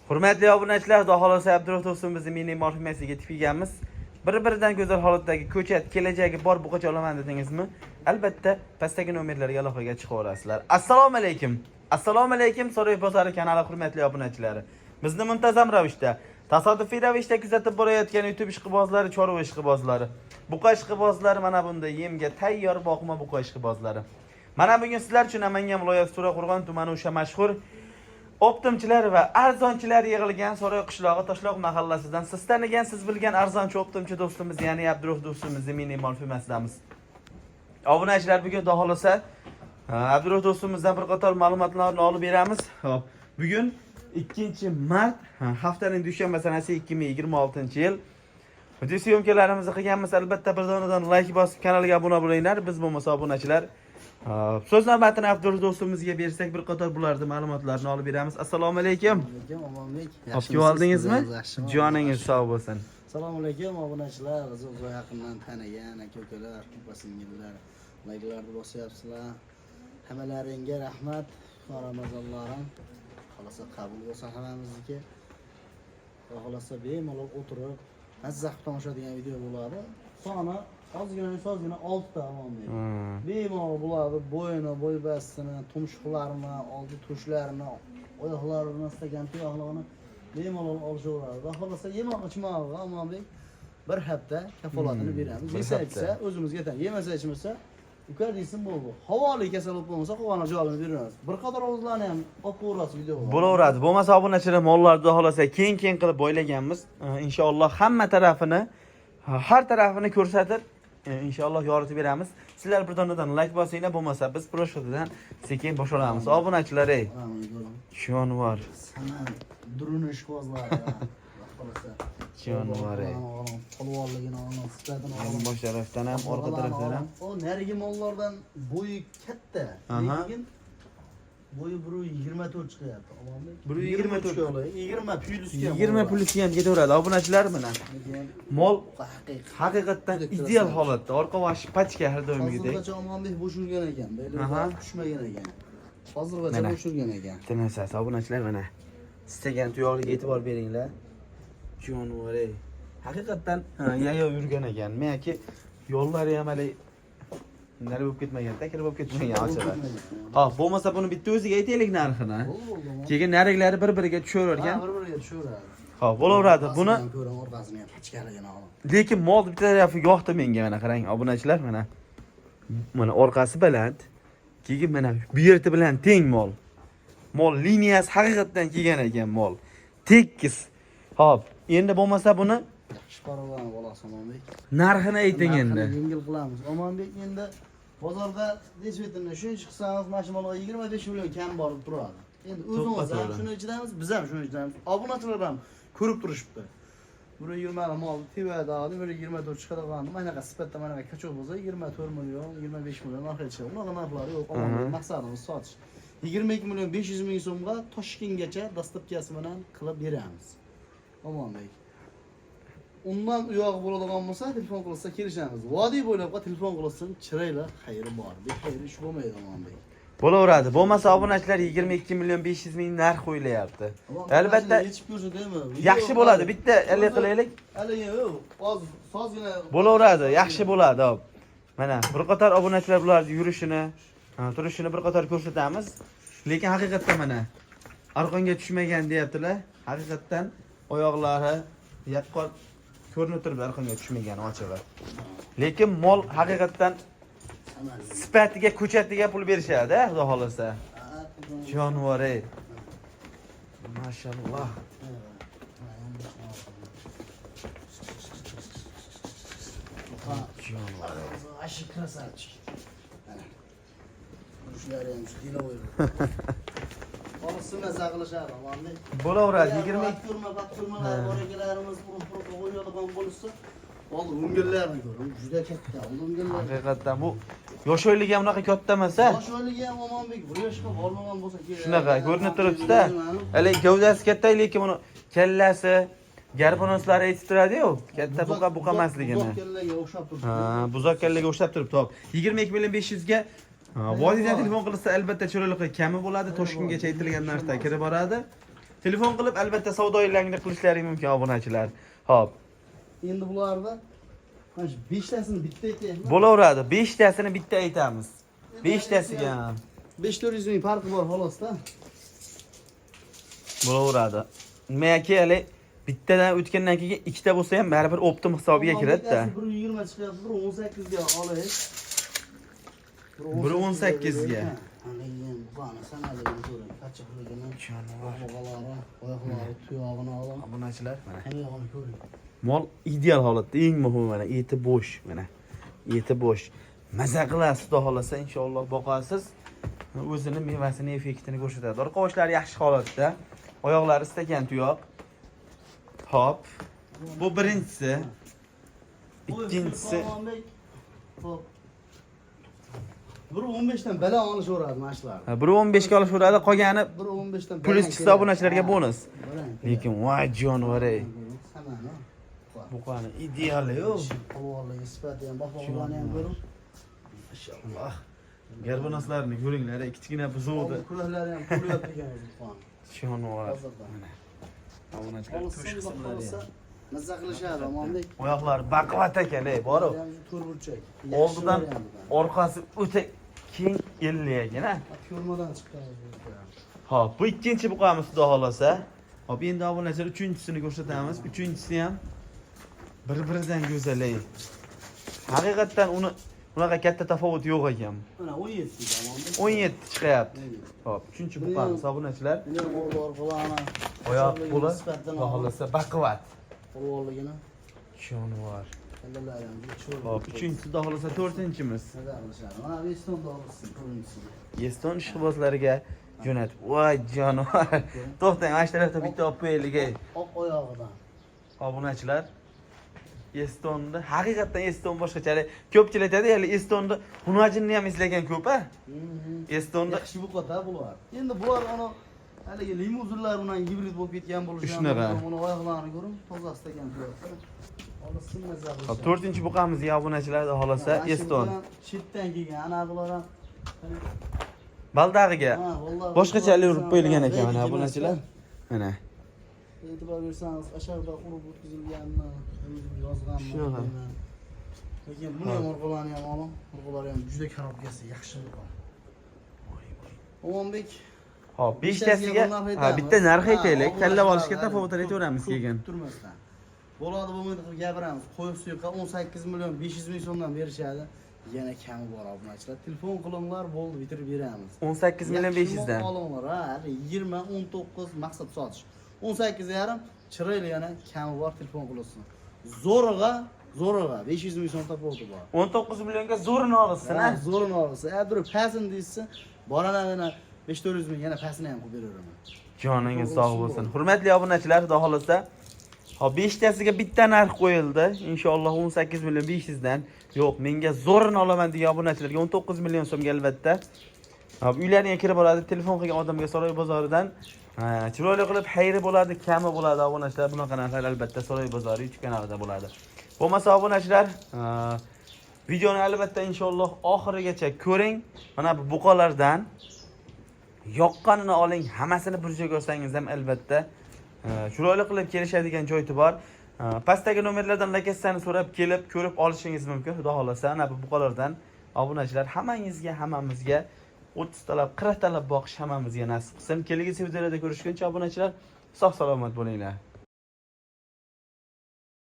Hurmatli obunachilar, Xudo xohlasa Abdurahim do'stimizni mini mol fermasiga yetib kelganmiz. Bir-biridan go'zal holatdagi ko'chat, kelajagi bor buqacha olaman dedingizmi? Albatta, pastdagi nomerlarga aloqaga chiqaverasizlar. Assalomu alaykum. Assalomu alaykum So'roy bozori kanali hurmatli obunachilari. Bizni muntazam ravishda, tasodifiy ravishda kuzatib borayotgan YouTube ishqibozlari, chorva ishqibozlari, buqa ishqibozlari mana bunday yemga tayyor boqma buqa ishqibozlari. Mana bugun sizlar uchun Namangan viloyati To'raqo'rg'on tumani o'sha mashhur optimchilar va arzonchilar yig'ilgan Saroy qishlog'i Toshloq mahallasidan siz tanigan, siz bilgan arzonchi optimchi do'stimiz, ya'ni Abdurahim do'stimizni mini mol fermasidamiz. Obunachilar, bugun xudo xohlasa Abdurahim do'stimizdan bir qator ma'lumotlarni olib beramiz. Xo'p, bugun 2 mart, haftaning dushanba sanasi 2026-yil. Video съёмка larimizni qilganmiz. Albatta bir donadan like bosib kanalga obuna bo'linglar. Biz bo'lmasa obunachilar. Xo'p, so'z navbatini Abdurahim do'stimizga bersak, bir qator bularni ma'lumotlarni olib beramiz. Assalomu alaykum. Alaykum, omonlik. Olib kelib oldingizmi? Yaxshimi? Joningiz sog' bo'lsin. Assalomu alaykum, obunachilar, bizni uzoq yaqindan tanigan aka ukalar, opa singillar, layklarni bosyapsizlar. Hammalaringga rahmat. Ramazonlaring xohlasa qabul bo'lsin hammamizniki. Xudo xohlasa bemalol o'tirib mazza qilib tomosha degan video bo'ladi. Soni ozgina ozgina oltita, omonbek. Bemalol bularni bo'yini, bo'y bastini, tumshuqlarini, oldi tushlarini, oyoqlarini, istagan tuyoqlarini bemalol olishaveradi. Xudo xohlasa yemoq ichmog'iga, omonbek, bir hafta kafolatini beramiz. Bir Yesa hafta. ichsa o'zimizga tan, yemasa ichmasa ukar deysin bo'ldi. Havoli kasal bo'lib qolmasa havoni javobini beramiz. Bir qator ovozlarni ham olib qo'yamiz videoga. Bo'laveradi. Bo'lmasa obunachilar, mollarni xudo xohlasa keng-keng qilib boylaganmiz. Inshaalloh hamma tarafini, har tarafini ko'rsatib, inshaalloh yoritib beramiz. Sizlar bir donadan like bosinglar, bo'lmasa biz proshotidan sekin boshlanamiz. Obunachilar, ey, jonivor. Sana durun ishqibozlari. Xudo xohlasa. Jonivor, ey. Polvonligini olam, sifatini olam. Bosh tarafdan ham, orqa tarafdan ham. O narigi mollardan bo'yi katta. Lekin bo'yi 1,24 chiqyapti. Omonbek. 1,24. 20 plyusga. 20 plyusga ham ketaveradi. Obunachilar, mana. Mol Haqiqiy. haqiqatdan Juda ideal красавчик. holatda. Orqa boshi pachka har doimgidek. Hozirgacha Omonbek bo'sh yurgan ekan. Aha. Tushmagan ekan. Hozirgacha Mana. bo'sh yurgan ekan. Bitta narsasi, obunachilar, mana. Istagan tuyog'iga e'tibor beringlar. Jonivor, ey. Haqiqatdan yayov yurgan ekan. Menaki yo'llari ham hali nari bo'lib ketmagan, takir bo'lib ketmagan ochilar. Hop, bo'lmasa buni bitta o'ziga aytaylik narxini. Bo'ldi, bo'ldi. Keyin nariglari bir-biriga tushaverar Ha, ekan. bir-biriga tushaveradi. Hop, bo'laveradi. Buni Orqasini ham ko'ring, orqasini ham pachkaligini oling. Lekin mol bitta tarafi yoqdi menga, mana qarang, obunachilar, mana. Mana orqasi baland. Keyin mana bu yerda bilan teng mol. Mol liniyasi haqiqatdan kelgan ekan mol. Tekis. Hop, endi bo'lmasa buni Yaxshi parolani bolasi, Omonbek. narxini ayting endi. Narxini yengil qilamiz. Omonbek, endi bozorda действительно shuncha chiqsangiz mana shu molga 25 million kam borib turadi. Endi o'zimiz ham To'ppa-to'g'ri. shuni ichidamiz, biz ham shuni ichidamiz. Obunachilar ham ko'rib turishibdi. 120 mol tevadi, 124 chiqadigan, mana bunaqa sifatda, mana bunaqa качок bo'lsa 24 million, 25 million narxga chiqadi. Unaqa narxlari yo'q. Omonbek, maqsadimiz sotish. 22 million 500 ming so'mga Toshkentgacha доставка si bilan qilib beramiz. Omonbek. Undan u yog'i bo'ladigan bo'lsa, telefon qilsa kelishamiz. Vodiy bo'ylab telefon qilsin, chiroyli xayri bor. Bexayr ish bo'lmaydi, Omonbek. Bo'laveradi. Bo'lmasa obunachilar, 22 million 500 ming narx qo'yilyapti. Albatta yetishib ko'rsa deymi? yaxshi bo'ladi. Bitta haligi qilaylik. Haligi yo'q, hozir sozgina Bo'laveradi, yaxshi bo'ladi. Hop. Mana bir qator obunachilar bularni yurishini, turishini bir qator ko'rsatamiz. Lekin haqiqatdan mana arqonga tushmagan deyaptilar. Haqiqatdan oyoqlari yaqqol ko'rinib turibdi arqonga tushmagan ochig'i. Lekin mol haqiqatdan sifatiga, ko'chatiga pul berishadi, xudo xohlasa. Jonivor, ey. Mashalloh. Jonivor, ey. Ashi красавчик. Mana. Yurисhlari ham shu деловой. Olsin maza qilishadi, Omonbek. Bo'laveradi, 20 Ko'rma, ko'rmalar bor akalarimiz urib urib qo'yadigan bo'lsa, hozir o'nginlarni ko'ring, juda katta. O'nginlar. Haqiqatdan bu yoshoyligi ham unaqa katta emas, a? Yoshoyligi ham, Omonbek, bir yoshga bormagan bo'lsa kerak. Shunaqa ko'rinib turibdi-da. Hali gavdasi katta, lekin buni kallasi, garbonoslari aytib turadi-yu, katta buqa buqa emasligini. Buzoq kallaga o'xshab turibdi. Ha, buzoq kallaga o'xshab turibdi. Hop. 22 million 500 ga vodiydan telefon qilsa albatta chiroyli qilib kami bo'ladi. Toshkentgacha aytilgan narxda kirib boradi. Telefon qilib albatta savdoylarni qilishlari mumkin obunachilar. Xo'p, Endi bularni mana shu beshtasini bitta aytaymi? Bo'laveradi. 5 tasini bitta aytamiz. 5 tasiga ham 5-400 ming farqi bor xolosda. Bo'laveradi. Nimaki hali bittadan o'tgandan keyin ikkita bo'lsa ham baribir оптом hisobiga kiradi-da. 1.20 chiqyapti, 1.18 ga olish. 1.18 ga. Ana buqani sanaligini ko'ring, qachig'ligini, buqalari, oyoqlari, tuyog'ini oling. Obunachilar, mana. Hamma yog'ini ko'ring. Mol ideal holatda, eng muhimi mana eti bo'sh, mana. Eti bo'sh. Maza qilasiz, xudo xolasa inshaalloh boqasiz. O'zini mevasini, effektini ko'rsatadi. Orqa boshlari yaxshi holatda. Oyoqlari stakan tuyoq. Hop. Bu birinchisi. Ikkinchisi Hop. 1.15 dan balo olishaveradi mana shular. Ha, 1.15 ga olishaveradi, qolgani 1.15 dan plyus chiqsa obunachilarga bonus. Lekin Lekin voy jonivor ey. Samani. Buqani ideali-yu. Polvonligi sifati ham, baquvvatini ham ko'ring. Mashalloh. Garbonoslarni ko'ringlar, ey, kichkina buzovni. Kulaklari ham quryapti ekan o'zi buqani. Jonivor. Hozirdan. Mana. Obunachilar Olsin, to'sh qismlari olsa ham. mazza qilishadi, Omonbek. Oyoqlari baquvvat ekan, ey, borib. To'rtburchak. Oldidan orqasi o'ta keng elli ekan, ha. Ko'rmadan chiqqan o'zi. Hop, bu ikkinchi buqamiz xudo xolasa. Hop, endi obunachilar uchinchisini ko'rsatamiz. Uchinchisi ham bir-biridan go'zal, ey. Haqiqatdan uni unaqa katta tafovut yo'q ekan. Mana 17 Omonbek. 17 chiqyapti. 17. Hop, uchinchi buqamiz obunachilar. Buni ham oldi orqalarini. Oyoq qo'li sifatdan xudo xolasa baquvvat. Polvonligini Jonivor. kallalari ham juda chiroyli. Hop, uchinchisi xudo xolasa to'rtinchimiz. Mazza qilishadi. Mana Eston dog'isi to'rtinchisini. Eston ishqibozlariga jo'natib. Voy jonivor. To'xtang, mana shu tarafda bitta olib qo'yaylik, ey. Oq oyog'idan. Obunachilar, Estonni haqiqatdan Eston boshqachalik. Ko'pchilik aytadi, hali Estonni Hunajinni ham izlagan ko'p, a. Estonni Yaxshi buqada bular. Endi bular ana haligi limuzинlar bilan gibrid bo'lib ketgan bo'lishi ham Shunaqa. mumkin. Uni oyoqlarini ko'ring, tozasida ekan tuyog'i. Olsin mazza qilishadi. Hop, to'rtinchi buqamiz obunachilar xolasa Mana shu Eston. bilan chetdan kelgan ana bular ham Baldag'iga Ha, vallahi boshqachalik urib qo'yilgan ekan mana Reyting obunachilar. emasda. Mana. E'tibor bersangiz, aşağıda urib o'tkazilganmi, urib yozganmi Shunaqa. bilmayman. Lekin buni ham urg'ularni ham oling. Urg'ulari ham juda korobkasi yaxshi buqa. Omonbek Hop, beshtasiga ha, bitta narx aytaylik, tanlab olishga tafovutini aytaveramiz keyin. Turmasdan. Bo'ladi bo'lmaydi qilib gapiramiz. Qo'y suyuqqa 18 million 500 ming so'mdan berishadi. Yana kami bor obunachilar. Telefon qilinglar, bo'ldi, bitirib beramiz. 18 million 500 dan. Yaxshi olinglar, ha, hali 20, 19 maqsad sotish. 18 yarim chiroyli yana kami bor, telefon qilsin. Zo'rg'a, zo'rg'a 500 ming so'm topildi bor. 19 millionga zo'rini olsin, Ha, ha. zo'rini olsa, bir pasini deysiz, borana yana 5-400 ming yana pastini ham qilib beraveraman. Joningiz sog' bo'lsin. Hurmatli obunachilar, xudo xolasa, hop, beshtasiga bitta narx qo'yildi. Inshaalloh 18 million 500 dan. Yo'q, menga zo'rini olaman degan obunachilarga 19 million so'mga albatta. Hop, uylariga kirib oladi, telefon qilgan odamga Saroy bozoridan ha, chiroyli qilib xayri bo'ladi, kami bo'ladi obunachilar. Bunaqa narxlar albatta Saroy bozori YouTube kanalida bo'ladi. Bo'lmasa obunachilar, ha, videoni albatta inshaalloh oxirigacha ko'ring. Mana bu buqalardan yoqqanini oling, hammasini bir joyga olsangiz ham albatta chiroyli qilib kelishadigan joyi bor. Pastdagi nomerlardan lokatsiyani so'rab kelib ko'rib olishingiz mumkin. Xudo xolasa ana bu buqalardan obunachilar hammangizga, hammamizga 30 talab, 40 talab boqish hammamizga nasib qilsin. Kelgusi videolarda ko'rishguncha obunachilar sog' salomat bo'linglar.